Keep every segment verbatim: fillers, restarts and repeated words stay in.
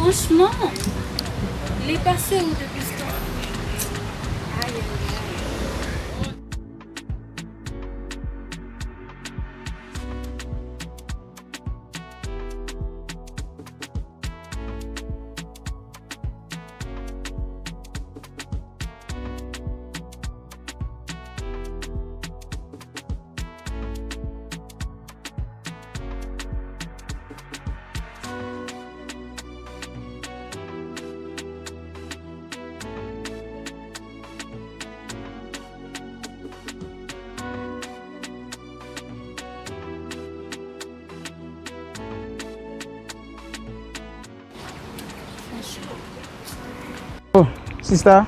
Franchman, li pase ou depi stan. Ayayay. Oh, sista.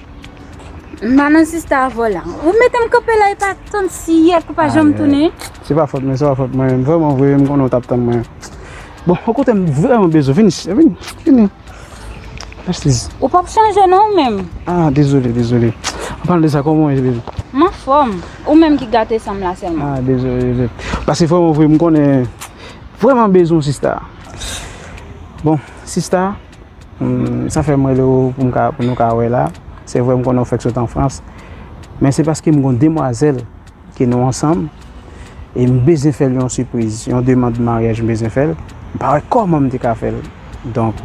M pa nan sista avè w la. Ou mete m kanpe la, e pa tann siyèk ou pa janm tounen. Se pa fòt mwen, se pa fòt mwen. Vrèman vre, m konnen w t ap tann mwen. Bon, ou kote m vrèman bezwen. Vini, vini, vini. Ou p ap chanje non ou menm. Ah, dezole, dezole. An palan de sa, kòman w ye, bebe? M anfòm. Ou menm ki gate san m la sèlman. Ah, dezole, dezole. Paske vrèman vre, m konnen vrèman bezwen w, sista. Bon, sista, hmm, sa fè m rele w pou m ka, pou nou ka wè la. Se vre, m konnen w fèk sot an Frans. Men se paske m gon demwazèl ke nou ansanm, e m bezwen fè l yon sipriz, yon demann maryaj m bezwen fè l. M pa wè kòman m te ka fè l. Donk,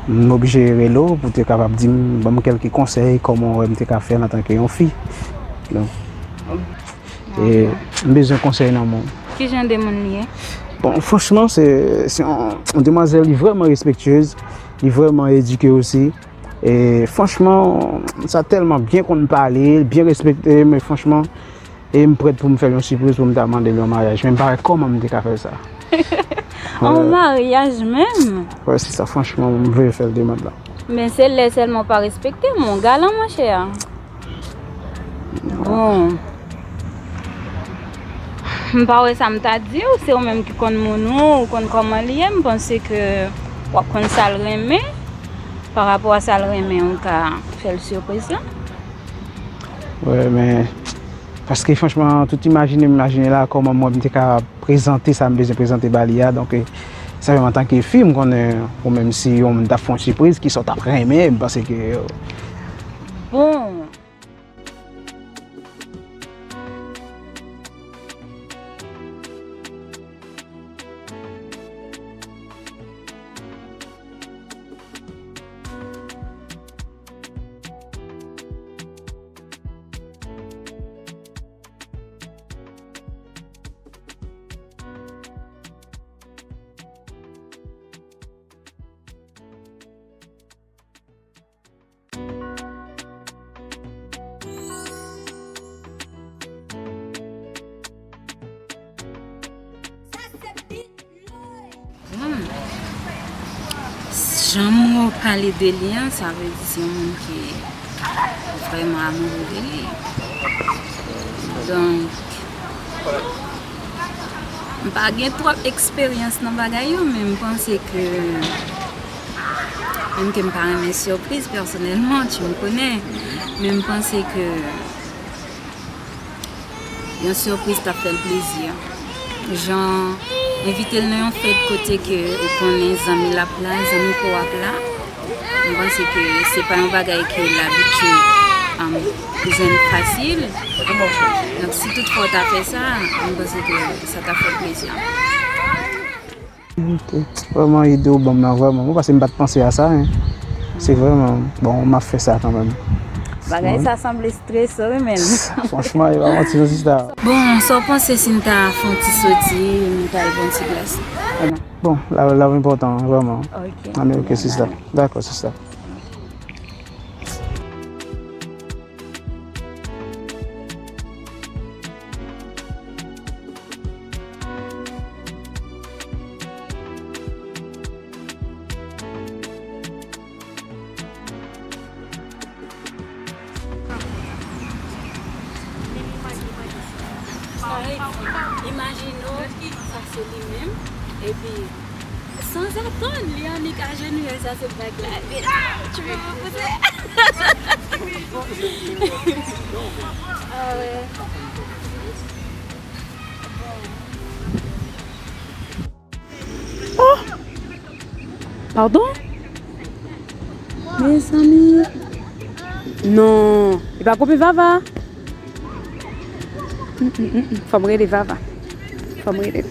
m oblije rele w pou w te kapab di m, ban m kèlke konsèy, kòman w wè m te ka fè l antanke yon fi. Donk, e m bezwen konsèy nan men w. Ki jan de moun li ye? Bon, franchman, se, se yon, yon demwazèl, li vrèman respektyez, li vrèman edike osi. E franchman, sa tèlman byen konn pale, byen respekte, men franchman, e m prèt pou m fè l yon sipriz pou m ta mande l yon maryaj. Men m pa wè kòman m te ka fè sa. Yon maryaj menm? Wè, se sa, franchman, m vle fè l demann lan. Men se lè sèlman w pa respekte m, ou galan, monchè. Bon. M pa wè sa m ta di w, se ou menm ki konn moun ou, ou konn kòman li ye, m panse ke w ap konn sa l renmen, pa rapò a sa l renmen, ou ka fè l sipriz lan. Wi, men, paske franchman, tout imajine m imajine la, kòman mwen m te ka prezante sa m bezwen prezante ba li a, donk, e, sa menm antanke fi, m konnen, ou menm si yon moun t ap fè yon sipriz, kisa w t ap renmen, m panse ke, bon. Hmm. Jan m wè w pale de li an, sa vle di se yon moun ki vrèman amoure de li. Donk, m pa gen twòp eksperyans nan bagay yo, men m panse ke, menm ke m pa renmen sipriz pèsonèlman, tu me connais, men m panse ke yon sipriz t ap fè l plezi. Jan envite l nan yon fèt kote ke ou konnen zanmi l ap la, zanmi pa w ap la. M panse ke se pa yon bagay ke l abitye, um, jwenn fasil. Donk, si toutfwa w ta fè sa, m panse ke sa t ap fè l plezi. Ok. Vrèman, ide w ban m nan, vrèman. Mwen, paske m pa t panse a sa, en. Se vrèman, bon, m ap fè sa kanmenm. Bagay sa sanble strese, wi, men. Franchman, e pa manti, non, sista. Bon, sa w panse si n ta fè yon ti soti, n ta al pran yon ti glas? Bon, la, la enpòtan, vrèman. Ok. Ah, men ok, sista. Dakò, sista. Imajine w, sa se li menm, epi sanzatann, li annik ajenouye, sa se bag la. Epi, ah, tu peux me pousser? Ah ouais. Oh! Pardon? Mezanmi. Non, li pa kopi Vava. Mm, mm, mm, mm. Fò m rele Vava. Fò m rele.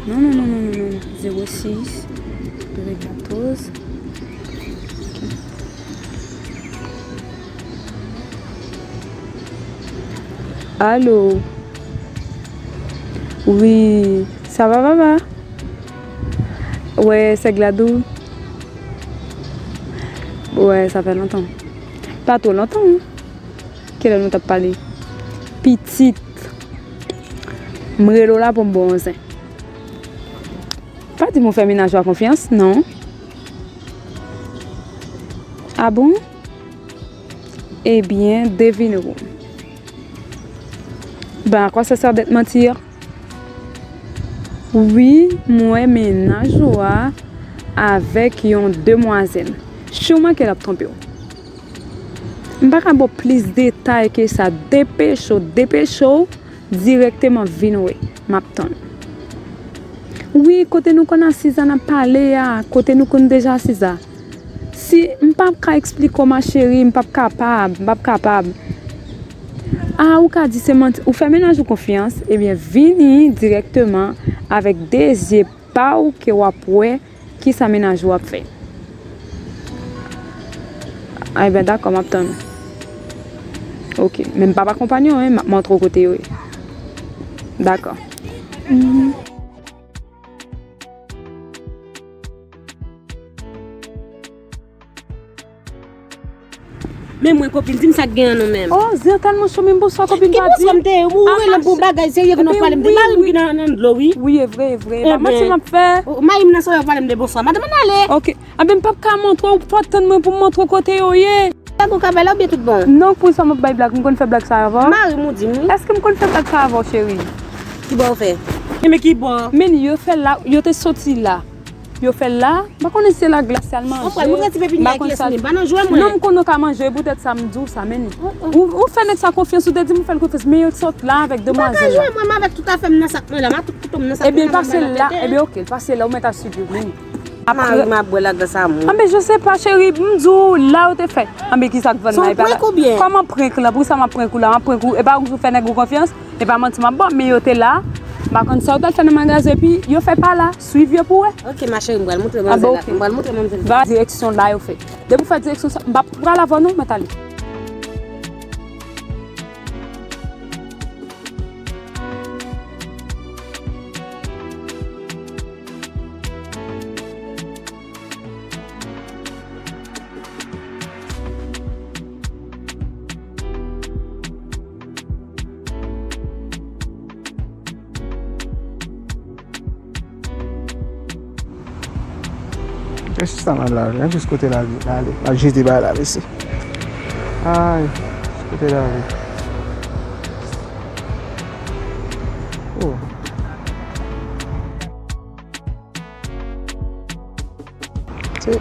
Non, non, non, non, non, non. Zewo sis, katòz. Alo. Wi, sa va, Vava? Wè, sèg la dou. Wè, sa fè lontan. Pa twò lontan, wi. Kilè nou t ap pale? Pitit. M rele w la pou m ba w yon zen. Pa di m ou fè mennaj ou a konfyans, non. Ah bon? Ebyen, devine w. Ben, à quoi ça sert d'être mentir? Wi, m wè mennaj ou a avèk yon demwazèl. Siman ke l ap twonpe w. M pa ka ba w plis detay ke sa. Depeche w, depeche w, dirèkteman vin wè. M ap tann. Wi, kote nou konn asiz la n ap pale a, kote nou konn deja asiz la. Si, m p ap ka eksplike w, ma chérie, m p ap kapab, m p ap kapab. Ah, ou ka di se manti, ou fè mennaj ou konfyans, ebyen vini dirèkteman avèk de zye pa w ke w ap wè kisa mennaj ou ap fè. Ebyen, dakò, m ap tann ou. Ok, men m p ap akonpanye w, wi, m ap montre w kote yo ye. Dakò. Mhm. Men mwen, kopin, di m sa k gen an nou menm. Oh, zen tèlman cho, men bonswa, kopin, pa di. Ki bonswa m te ye? Ou rele m pou bagay serye, ke n ap pale m de mari m ki nan, nan dlo, wi. Wi, e vre, e vre. E pa manti m ap fè. Mari m nan sa w ap pale m de bonswa. Madanm, ann ale. Ok. Anben, m p ap ka montre w, fò w tann mwen pou m montre w kote yo ye. Blag ou ka bay la oubyen tout bon? Non, pou sa m ap bay blag, m konn fè blag sa avè w? Mari m ou di m, wi. Èske m konn fè blag sa avè w, cheri? Ki bò w fè? Enben, ki bò? Men yo fè la, yo te soti la. Yo fè l la, m pa konnen si se laglas y al manje. Ou pral montre ti pepini a kiyès li ye, pa nan jwe mwen. Non, m konnen w ka manje, e poutèt sa m di w sa, men ou, ou fè nèg sa konfyans, ou te di m ou fè l konfyans, men yo sot la avèk demwazèl la. M pa ka jwe mwen, m avèk tout afè m nan sak mwen la, m a tout kouto m nan sak mwen la, m a pete. Ebyen, l pase la, ebyen, ok, l pase la, ou mèt ap swiv li, men. Mari m ap bwè laglas a mwen. Anben, je sais pas, cheri, m di w, la yo te fè. Anben, kisa k vann la, e pa la. Se yon prank oubyen? Kòman prank la? Poukisa m ap prank ou la? M ap prank ou, e pa ou ki fè nèg ou konfyans? E pa manti m ap ba w, men yo te la. M pa konn sa yo t al fè nan magazen, epi yo fè pa la. Swiv yo pou w wè. Ok, ma chérie, m pral montre manzè la. Ah, bon, ok. M pral montre manzè la. Va direksyon la yo fè. Depi w fè direksyon sa, m pa pral avè w non, mèt ale. E sista m al la, men jis kote l al, l ale, l al jete bagay la, mesye. Ay, kote l ale. Oh. Se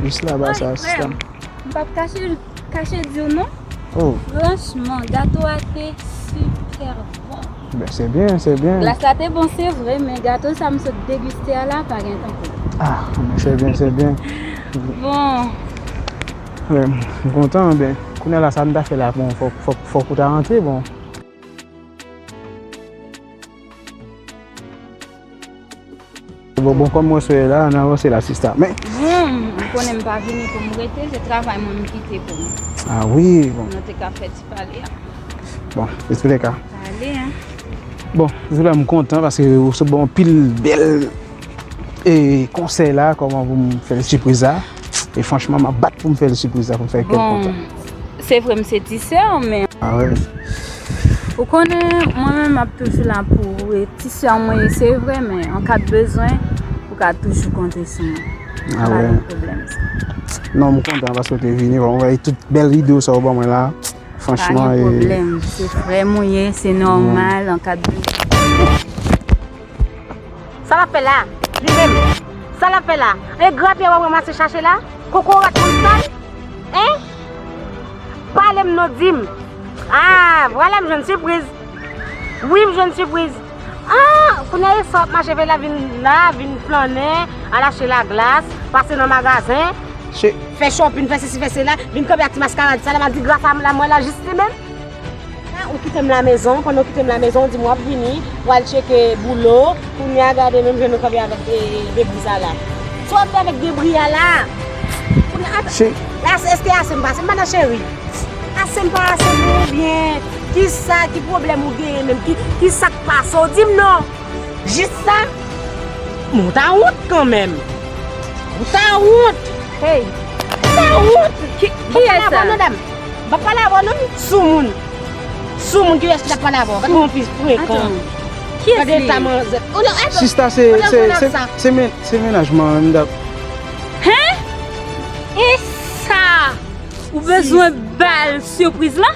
jis laba sa, sista m. M p ap kache, kache di w non. Oh. Franchman, gato a te sipè bon. Ben, se byen, se byen. Glas la te bon, se vre, men gato sa m sot degiste a la, pa gen tankou. Ah, ben, se byen, se byen. Bon. Wi, m kontan, ben, kounye a la, sa m ta fè la, bon, fòk, fòk, fòk ou ta rantre, bon. Bon, bon, kòm mwen sou la, n avanse la, sista. Men. Bon, m konnen m pa vini pou m rete, se travay mwen m kite pou m. Ah wi, bon. Nou te ka fè ti pale a. Bon, de tou le ka. Pale a. Bon, de tou le ka, m kontan paske ou se bon pil bèl e konsèy la, kòman pou m fè l sipriz la. E franchman, m ap bat pou m fè l sipriz la, pou m fè kè l kontan. Bon, se vre, m se ti sè w, men. Ah wi. Ou konnen, mwen menm, m ap toujou la pou ou. E ti sè mwen ye, se vre, men an ka de bezwen, ou ka toujou konte sou mwen. Ah wi. Pa gen pwoblèm sa. Non, m kontan paske w te vini. Bon, ou wè tout bèl ide w sa w ban mwen la. Franchman, e. Pa gen pwoblèm. Se frè m ou ye, se nòmal, an ka de bezwen. Sa l ap fè la? Li menm. Sa l ap fè la? E grapyè w ap ranmase chache la? Kokorat moun sal? Hein? Pale m non, di m. Ah, vwala m jwenn sipriz. Wi, m jwenn sipriz. Ah, kounye a e sa w ap mache fè la vin la, vin flannen, Al achte laglas, pase nan magazen, fè shopping, fè sesi, fè sela, vin kanpe ak ti maskarad sa la, m ap di gras a m la, mwen la jis li menm. Ou kite m lamezon, pandan ou kite m lamezon, ou di m w ap vini, w al tcheke boulo, kounye a gade menm jan nou kanpe avèk de, debri sa la. Sa w ap fè avèk debri a la? Kounye a, la, èske ase m pase? M pa nan cheri. Ase m pa ase m oubyen? Kisa, ki pwoblèm ou genyen menm? Ki, kisa k pase w? Di m non. Jis sa? Bon, ou ta wont kanmenm. Ou ta wont. Hey. Ou ta wont. Ki, kiyès sa? M pa pale avè w non, dam. M pa pale avè w non, soumoun. Soumoun, kiyès ki t ap pale avè w? Gade yon fi frekan. Kiyès li? Gade ta manzè. Sista, se, se, se, se men, se mennaj mwen menm, dam. Hen? E sa? Ou bezwen ba l sipriz la?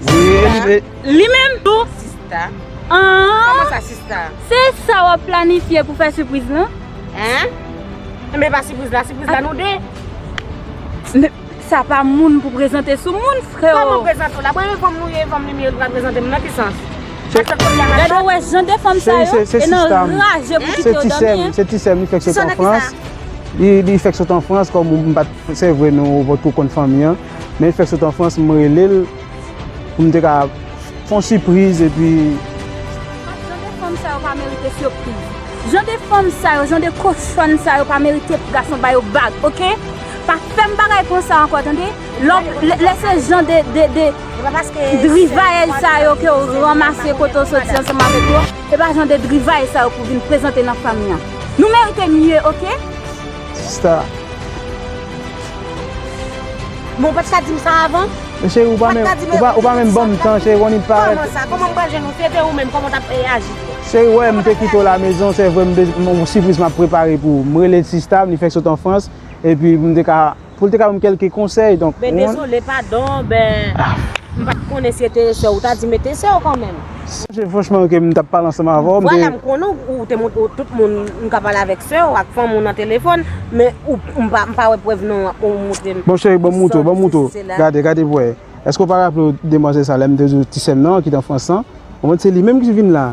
Wi, li menm tou. Sista. Ah. Kòman sa, sista? Se sa w ap planifye pou fè sipriz lan? Hein? Enben, pa sipriz la, sipriz la nou de. Men, sa pa moun pou prezante sou moun, freo. Kòman prezante w la? Bon, e fanm nou ye, e fanm li ye, li pral prezante m nan ki sans? Gade, w wè jan de fanm sa yo, e nan raje pou kite yo dòmi, hein? Se ti sè m, se ti sè m, li fèk sot an Frans. Li, li fèk sot an Frans, kòm m pa t, se vre nou potko konn fanmi an, men li fèk sot an Frans, m rele l pou m te ka fè yon sipriz, epi. Jan de fanm sa yo pa merite sipriz. Jan de fanm sa yo, jan de kochòn sa yo pa merite pou gason ba yo bag, oke? Pa fè m bagay konsa ankò, tande? Lè, lè, lè se jan de, de, de drivayèz sa yo ke w ranmase kote w soti ansanm avèk yo, e pa jan de drivayèz sa yo pou vin prezante nan fanmi an. Nou merite mye, oke? Sista. Men w pa t ka di m sa avan? Men cheri, ou pa menm, ou pa, ou pa menm ban m tan, cheri, on pa. Kòman sa? Kòman m pral jwenn ou? Si se te ou menm, kòman w t ap reyaji? Cheri, wè, m te kite w lamezon, se vre, m bezwen yon sipriz m ap prepare pou ou. M rele sista m, li fèk sot an Frans, epi m te ka, pou l te ka ban m kèlke konsèy, donk. Ben, dezole, padon, ben, m pa t konnen si se te sè w, ou ta di m se sè w kanmenm. Cheri, franchman, ke m t ap pale ansanm avè w, m te. Vwala, m konnen ou, ou te mont-, ou, tout moun, m ka pale avèk sè w ak fanmi w nan telefòn, men ou, m pa, m pa wè prèv non ou montre m. Bon, cheri, ban m montre w, ban m montre w. Gade, gade pou wè. Èske w pa raple w demwazèl sa, lè m te di w ti sè m nan, ki te an Frans lan? Ou konprann, se li menm ki vin la.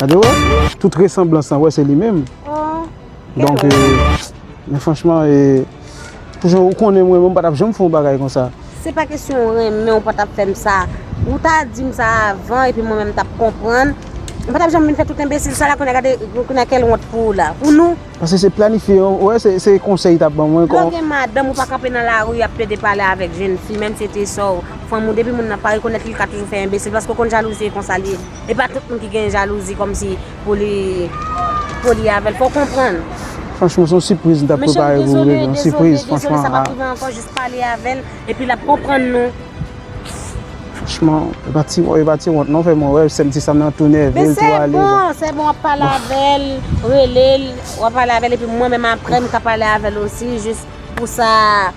Gade, wè. Tout resanblans lan, wè, se li menm. Oh. Donk, euh, men franchman, e, pou jan ou konnen mwen, mwen pa t ap janm fè yon bagay konsa. Se pa kesyon renmen ou pa t ap fè m sa. Ou ta di m sa avan, epi mwen menm m t ap konprann. M pa t ap janm vin fè tout enbesil sa la, kounye a gade, kounye a kèl wont pou ou la. Pou nou. Paske se planifye, wè, se, se konsèy li t ap ban mwen. Lè w gen madanm, ou pa kanpe nan lari ap plede pale avèk jèn fi, menm si se te sè w, fanmi w, depi moun nan pa rekonèt li, li ka toujou fè enbesil, paske w konn jalouzi e konsa li ye. E pa tout moun ki gen jalouzi kòmsi pou li poli avè l. Fò w konprann. Franchman, se yon sipriz m t ap prepare pou ou, yon sipriz, franchman. Sa p ap rive ankò, jis pale avè l, epi l ap konprann nou. Franchman, e pa ti, e pa ti wont non, fè mwen wè, sè m ti sè m nan tou nève l, tou ale. Men se bon, se bon, w ap pale avè l, rele l, w ap pale avè l, epi mwen menm aprè, m ka pale avè l osi, jis pou sa.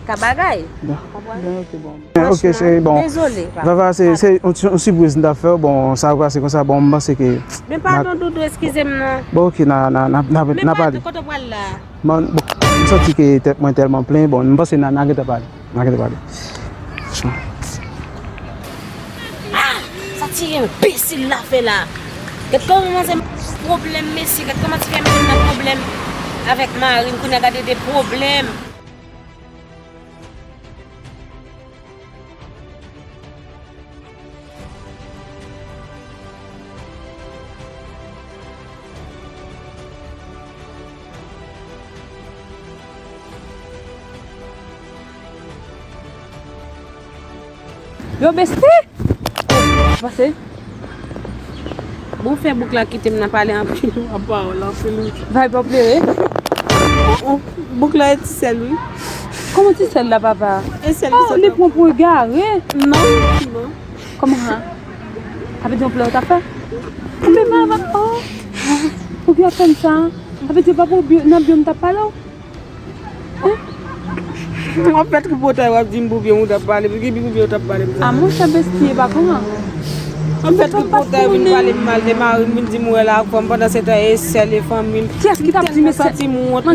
Ka bagay. Bon. Konprann? Ben, ok, bon. Ben, ok, cheri, bon. Dezole, pa. Vava, se, se yon, yon sipriz m t ap fè w. Bon, sa pase konsa, bon, m panse ke. Men padon, doudou, eskize m non. Bon, ok, n a, n a, n a, n a, n a pale. Men padon, kote w pral la? Man, bon, m santi ke tèt mwen tèlman plen, bon, m panse n a, n a gentan pale. N a gentan pale. Franchman. Ah! Sa ti enbesil la fè la. Gad kòman manzè pwoblèm, mesye, gad kòman ti fè mete m nan pwoblèm avèk mari m, kounye a gade de pwoblèm. Yo, besti! Pase. Bon, fè bouk la kite m nan pale anpil, w ap pawòl anpil, wi. Vibe ap plere. Oh, oh, bouk la e ti sèl, wi. Kòman ti sèl la, papa? E sèl. Oh, li pran pou egare. Non, non. Kòman, ha? Sa vle di yon plè w t ap fè? Anben, papa, oh. Pou ki w ap fè m sa? Sa vle di papa, ou byen, nan byen m t ap pale w? An fèt, tripotay w ap di m pou byen ou t ap pale, pou ki byen ou t ap pale m sa? A monchè, besti, e pa kòman. An fèt, tripotay vin pale m mal de mari m, vin di m wè l ak fanm, pandan se tan e sèl e fanmi l. Kiyès ki t ap di mesye? M tèlman santi m wont, m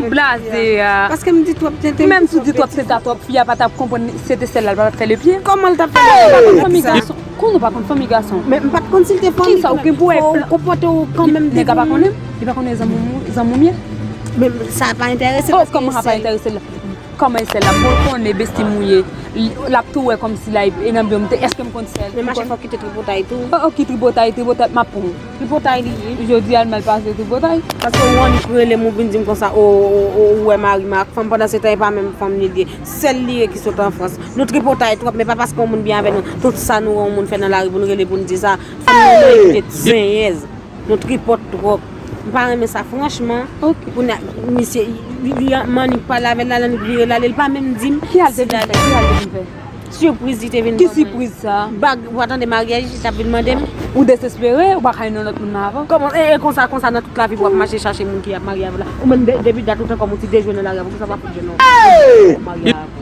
blaze avèk fi a. Paske m di twòp tenten. Menm si w di twòp tenten, twòp fi a pa t ap konprann se te sèl la, l pa t ap fè lepye. Kòman l t ap fè lepye? Fanmi gason. Kon nou pa konn fanmi gason. Men m pa t konn si l te fanmi. Kisa ou gen pou wè? Fò w konpòte w kanmenm. Nèg la pa konnen? Li pa konnen zanmi w, zanmi w ye? Men sa pa enterese Oh, kòman sa pa enterese l? Kòman e sèl la? Pou l konnen besti m ou ye. L ap tou wè kòmsi la e nan byen m te. Èske m konn sèl? Men mache fò kite tripotay tou. Oh, oh, ki tripotay, tripotay m ap pran. Tripotay li ye. Jodi a l mal pase tripotay. Paske ou annik rele m ou vin di m konsa, o, o, o, ou wè mari m ak fanm, pandan se tan e pa menm fanm li ye. Sèl li ye ki sot an Frans. Nou tripotay twòp, men pa paske yon moun byen avè nou, tout sa nou wè yon moun fè nan lari pou n rele pou n di sa. Fanm nou merite zenyèz. Nou tripòt twòp. M pa renmen sa, franchman. Ok. Pou n a, misye, li, li, m annik pale avè l la, l annik vire l ale, li pa menm di m. Ki al te vin fè? Ki al te vin fè? Sipriz li te vin Ki ban mwen. Sipriz sa? Bag, w atande maryaj, li t ap vin mande m. Ou dezespere, ou pa ka nan lòt moun nan avan? Kòman, e, e konsa, konsa, nan tout lavi pou w ap mache chache moun ki ap marye avè w la. Ou menm, de- depi dat ou te kòm ou ti dejwe nan lari avè w, konsa w ap fout jwenn yon marye avè w.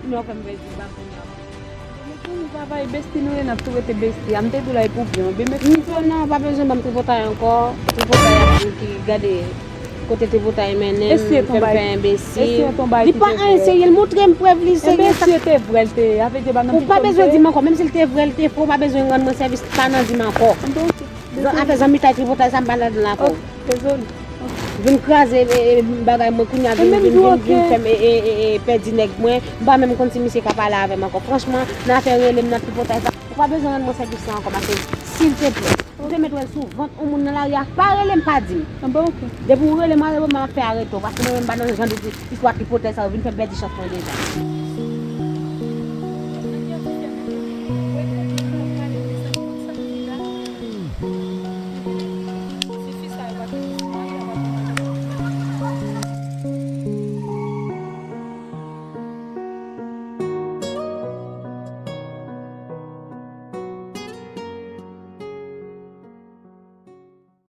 Men w fè m pèdi bag kounye a. Travay besti nou ye, n ap tou rete besti. A m te di w la e pou byen, bebe. Non, non, pa bezwen ban m tripotay ankò. Tripotay ap ki gade kote tripotay mennen m, fè m fè enbesil. Li pa anyen serye, l montre m prèv li serye. Enbesil te vrè l te ye, avè di pa nan Ou pa bezwen di m ankò, menm si l te vrè l te fo, ou pa bezwen rann mwen sèvis, pa nan di m ankò. Afè zanmitay tripotay sa m pa ladan l avè w. Dezole. Vin kraze e, e, bagay mwen kounye a, vin, vin, vin, vin fè m e, e, e, e, pèdi nèg mwen. M pa menm konn si misye ka pale avè m ankò. Franchman, nan afè rele m nan tripotay sa, ou pa bezwen rann mwen sèvis la ankò, paske silteplè, ou te met wè l sou vant yon moun nan lari a, pa rele m, pa di m. Depi ou rele m, m ap fè arete w, paske mwen menm m pa nan jan de istwa tripotay sa yo, vin fè m pèdi chans mwen deja.